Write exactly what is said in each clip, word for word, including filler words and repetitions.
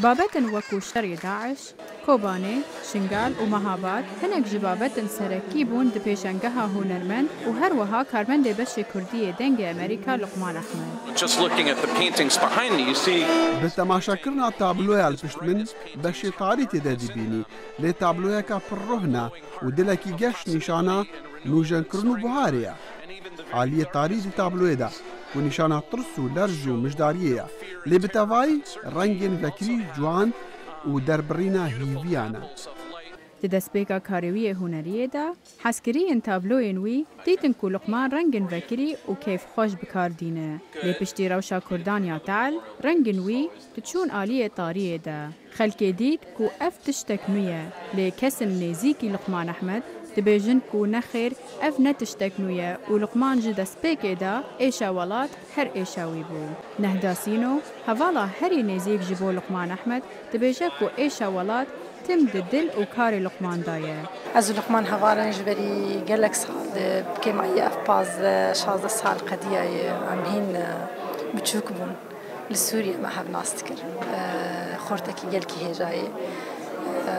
Babetin wekû şerê DAIŞ, Kobanê, Şingal û Mehabad hinek ji babetên serekî bûn di pêşengeha hunermend û her wiha karmendê beşê kurdî yê Dengê Amerîka Luqman Ehmed. Just looking at the paintings behind me, you see Bi temaşekirina tabloya li pişt min, beşê tarî tê de dibînî, lê tabloyeka pir ruhna û dilekî geş nîşana nûjenkirin û buharê ye. Aliyê tarî di tabloyê de ku nîşana tirs û lerz û mijdariyê ye, lê bi tevayî rengên vekirî, ciwan û derbirîna hîviyan e. Di destpêka karê wî yê huneriyê de, hezkiriyên tabloyên wî dîtin ku Luqman rengên vekirî û kêfxweş bi kar dîne. Lê piştî rewşa kurdan ya tehl, rengên wî diçûn aliyê tariyê de. Xelkê dît ku ev tiştek nû ye, lê kesên nêzîkî Luqman Ehmed dibêjin ku nexêr, ev ne tiştek nû ye û Luqman ji destpêkê de êşa welat her êşa wî bû. Nehda Sîno, hevala herî nêzîk ji bo Luqman Ehmed, dibêje ku êşa welat tim di dil û karê Luqman de ye. Ez û Luqman heval in ji berî gelek sal, di kêmayî ev pazdeh şazdeh sal qediyaye, em hîn, e, biçûk bûn. Li Sûriyê me hev nas dikirin. E, xortekî gelkî hêja ye. E,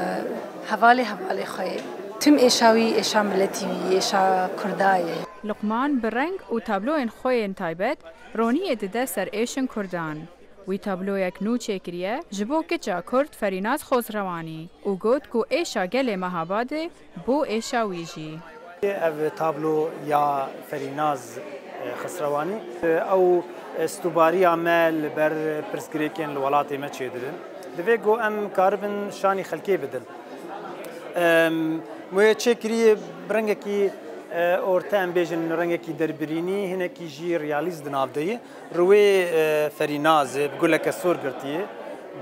hevalê hevalê xwe ye. Tim êşa wî, êşa miletî wî, êşa kurda ye. Luqman bi reng û tabloyên xwe yên taybet roniyê dide ser êşên kurdan. Wî tabloyek nû çêkiriye ji bo keça kurd Ferînaz Xosrewanî û got ku êşa gelê Mehabadê bû êşa wî jî. Ev tablo ya Ferînaz, e, Xisrewanî, e, ew, e, stûbariya me li ber pirsgirêkên li welatê me çêdibin. Divê ku em karibin şanî xelkê bidin. Em, wê çêkirî bi rengekî, e, orte, em bêjin rengekî derbirînî, hinekî jî realîst di nav de ye. Rûyê, e, Ferînazê bi guleke sor girtiye,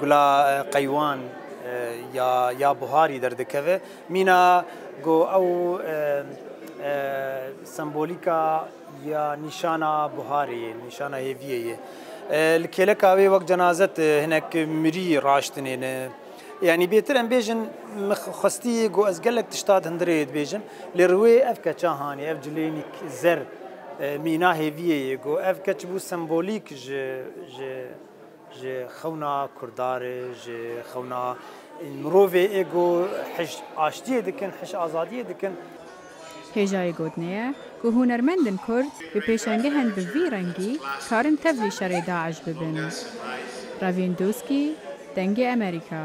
gula, e, qeywan, e, ya, ya buharî derdikeve. Mîna ku ew, e, e, sembolîka ya nîşana buharê ye, nîşana hêviyê ye. E, li kêleka wê wek cenazet, e, hinek mirî raştinê ne. Yanî bêtir em bêjin, min xwestî ku ez gelek tişta di hundirê dibêjim, lê rûyê ev keça hanê, ev cilênîk zer, e, mîna hêviyê ye ku ev keç bû sembolîk ji, ji, ji xewna kurdarê, ji xewna mirovê ê ku hij aştiyê dikin, hij azadiyê dikin. Hêjayê gotinê ye ku hunermendên kurd bi pêşengehên bi vî rengî karin tevlî şerê DAIŞ bibin. Ravîn Dûskî, Dengê Amerîka.